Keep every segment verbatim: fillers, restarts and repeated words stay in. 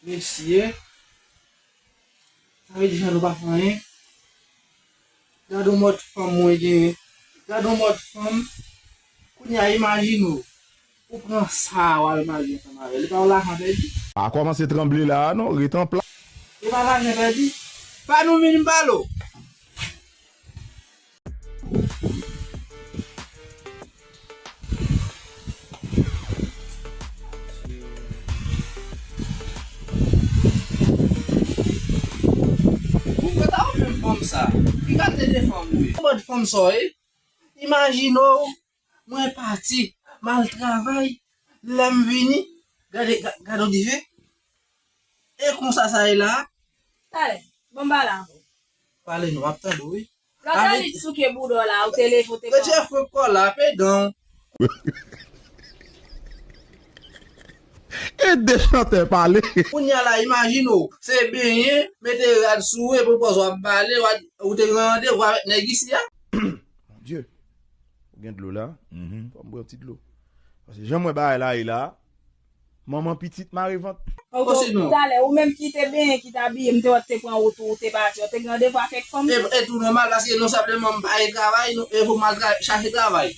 Mesye, sa vle di jan nou pa fè anyen. Gade yon mòd fanm mwen genyen. Gade yon mòd fanm. Kounye a, imajine w. Ou pran sa, w al marye ansanm avè l. E pa yon lajan pèdi. Pa kòmanse tranble la a non, ret an plas. E pa lajan pèdi. Pa nou vin pale w. Ou pa ta wè menm fanm sa. Ki kalite de fanm ou ye? Ki mòd fanm sa w ye? Imajine w, mwen pati, m al travay, lè m vini, gade, ga- gade w dife. E konsa sa ye la? Talè, bon, m pale avè w. Pale non, m ap tande w, wi. Lòt ane, t souke bouda w la, ou te leve, ou te pale. Jeffrey kò la, pe dan. E de chantè pale. Kounye a la, imajine w, se benyen, mete rad sou ou, epi w pòz w ap bale, w a- ou te gen randevou avèk nèg isi a. Mon Dieu. Ou gen dlo la? Fò m bwè yon ti dlo. Paske jan m wè bagay la ye la, manman pitit mare vant. Talè, ou menm ki te benyen, ki te abiye, m te wè w te pran wout ou, ou te pati, ou te gen randevou ak kèk fanm. E, e tou nòmal, paske non sèlman m pa al travay, non, e fò m al tra- chache travay.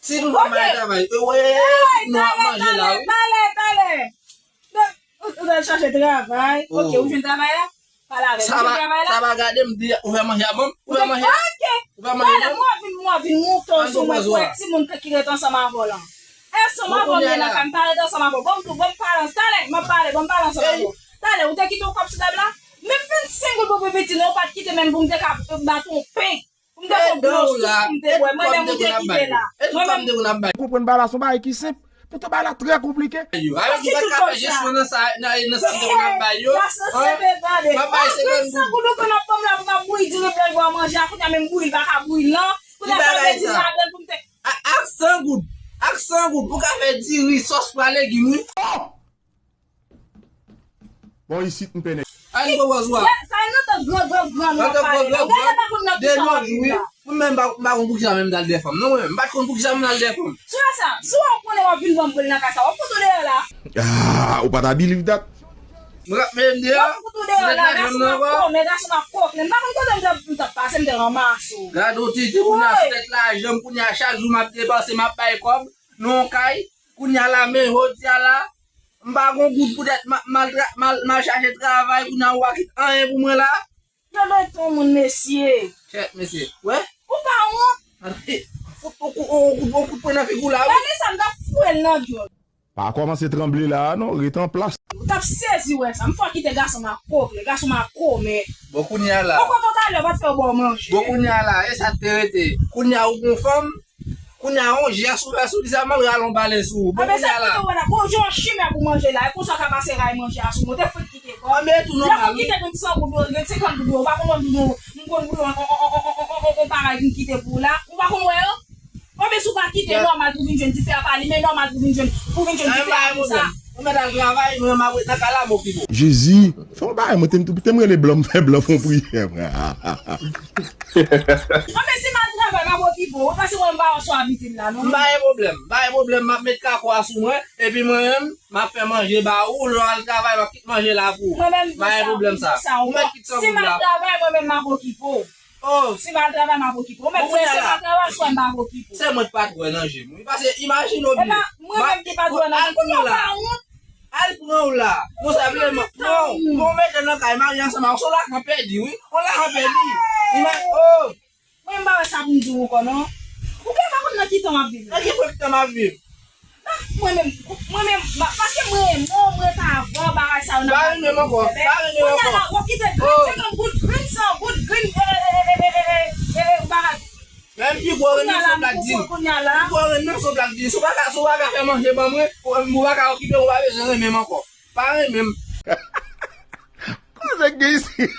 Si nou pa al travay, e wè, nou ap manje la, wi. Talè, talè, talè. Ou, ou t al chache travay. Ok, ou jwenn travay la? Pale avè m. Ou jwenn travay la? Sa va gade m di, ou fè manje a ban m? Ou fè manje a? Ok. Ou fè manje a ban m? Talè, mwen vin, mwen vin moute w sou mwen pou wè timoun ki ret ansanm avè w lan. Ansanm avè w, m ye nan kay, m pa ret ansanm avè w. Ban m tou, ban m pale, talè, m ap pale, ban m pale ansanm avè w. Talè, ou te kite yon kòb sou tab la? Menm vennsenk goud pou pipiti non, ou pa t kite menm pou m te ka bat yon pen. M te fè dlo sou pou m te bwè. Mwen menm ou te kite la. Mwen menm. Ou konprann bagay la se yon bagay ki senp. Poutan bagay la trè konplike. Yo, avèk ou pa t ka fè jesyon nan sa, nan, nan sa m te konn ap bay yo. M ap bay senkant goud. San goud ou konn ap ban m la pou m ap bouyi diri blan bò manje a, kounye a menm bouyi l pa ka bouyi l non. Kounye a sa vle di ladann pou m te. A, ak san goud. Ak san goud, ou ka fè diri, sòs pwa, legim, wi. Bon, isit m pene. Ann bon bòz wa. Sa nan tan gran gran gran nou ap pale la. Gade pa konn nan ki sa w ap viv la. Mwen menm m pa, m pa konn poukisa menm m t al dèyè fanm. Non, mwen menm, m pa t konn poukisa menm m t al dèyè fanm. Si w wè sa, si w wè w konnen w ap vin ban m bwè nan kay sa, w ap fout ou deyò la. Ah, ou pa ta believe that. Mwen ap mete m deyò. W ap fout ou deyò la, gason m ap kòmè, gason m ap kòklè. M pa konn kote m t ap, m t ap pase, m te ranmase w. Gade w titi kounye a sou tèt lajan m, kounye a chak jou m ap depanse, m ap bay kòb nan yon kay. Kounye a la, men jodi a la, m pa gon goud poutèt m ap mal tra- mal, mal chache travay, kounye a ou pa kite anyen pou mwen la. Gade yon moun, mesye. Kèt, mesye. Wè? Ou pa wont? Fout yon kou- yon kout, yon kout pwen nan figi w la, wi. Gade sa, m t ap foure l nan dyòl. Pa kòmanse tranble la a non, ret an plas. Ou t ap sezi wè sa. M fò kite gason m ak kòklè, gason m ak kòmè. Bon, kounye a la. Ou kontan talè, ou pa t fè yo ba w manje. Bon, kounye a la, e sa k te rete. Kounye a ou gon fanm, kounye a yon jès ou fè sou li, sa m al rale yon bale sou ou. Bon, kounye a la. Bon, jan w chimè pou manje la, e konsa w ka pase ray manje a sou mwen, ou te fout kite kò. Anben, tou nòmal, wi. Lè w kite vennsenk goud, vennsenk goud, ou pa konn wè m, m konn bouyi yon, yon, yon, yon, yon, yon, yon parèy m kite pou ou la, ou pa konn wè yo? Konbyen si w pa kite nòmal pou vin jwenn dife a pa limen, nòmal pou vin jwenn, pou vin jwenn dife a konsa. Ou mèt al travay, mwen m ap ret nan kay la, m okipe w. Jezi, fè yon bagay, mwen te, te m rele blan, m fè blan fè yon priyè, frè. Konbyen si m al travay, m ap okipe w. Ou panse mwen m pa wè sa w ap mete m la, non? M pa gen pwoblèm, m pa gen pwoblèm, m ap met kako a sou mwen, epi mwen menm, m ap fè manje ba ou, lè w al travay, w ap kit manje la pou ou. M pa gen pwoblèm sa. Ou mèt kit san goud la. Si m al travay, mwen menm m ap okipe w. Oh. Si m al travay, m ap okipe w. Ou mèt di si m al travay, swa m pa okipe w. Se mwen ki pa t wè nan je m, wi. Paske imajine w byen. Epa, mwen menm ki pa t wè nan je m. Kounye a w pa wont. Al pran w la. Bon, sa vle m pran w. Bon, mete nan kay, marye ansanm ak w, se yon lajan pèdi, wi. Yon lajan pèdi. Imaj-, oh. Mwen, m pa wè sa pou m di w ankò, non. Ou gen pa konn nan ki tan m ap viv la. Nan ki fòk tan m ap viv? Ah, mwen menm, mwen menm, ma- paske mwen renmen w, mwen ta avan bagay sa yo nan. Pa renmen m ankò, pa renmen m ankò. Kounye a la, w ap kite grenn senkant goud, grenn san goud, grenn, eh, eh, bagay. Menm pi gwo renmen se yon plak diri. Kounye a la. Pi gwo renmen se yon plak diri. Si w pa ka, si w pa ka fè manje ban mwen, ou, ou pa ka okipe m, ou pa bezwen renmen m ankò. Pa renmen m. Koze k gen isi?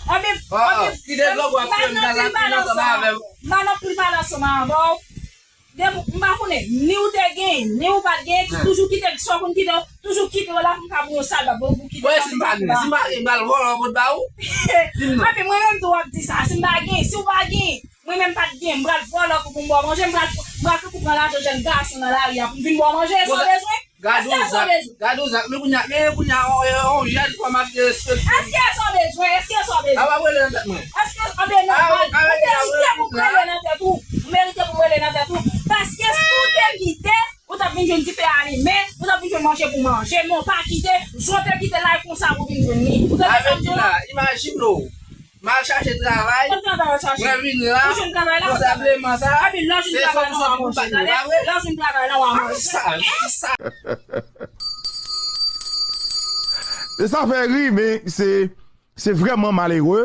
Anben, anben, kite dlo w ap fè m nan lapin ansanm avè w. M pa nan pil pale ansanm avè w. Depi, m pa konnen, ni ou te gen, ni ou pa t gen, toujou kite, sa w konn kite, toujou kite w la pou m ka pran yon sal bab, pou kite. Wè, si m pa gen, si m pa gen, m pral vòlò pou t ba ou. Di m non. Anben, mwen menm tou w ap di sa, si m pa gen, si w pa gen, mwen menm pa t gen, m pral vòlò pou, pou m ba w manje, m pral, m pral tankou pran lajan jèn gason nan lari a, pou m vin ba w manje, sa w bezwen? Gade yon zak, gade yon zak, men kounye a, men kounye a, on, on, on jèn fanm ap derespekte. Èske sa w bezwen? Èske sa w bezwen? A, w ap rele nan tèt mwen. Èske, anben non, ou merite pou m rele nan tèt ou. Ou merite pou m rele nan tèt ou. Paske si w te kite, ou t ap vin jwenn dife alimen, ou t ap vin jwenn manje pou manje, men w pa kite, jan w te kite l la, e konsa pou w vin jwenn li. Ou tande sa m di w la? Imajine w. M al chache travay, mwen vin la, konsa, konsa, se solisyon ki pou bat mwen, pa vre? Lè w jwenn travay la, w a manje. Sa, sa. E sa fè ri, men se, se vrèman malere.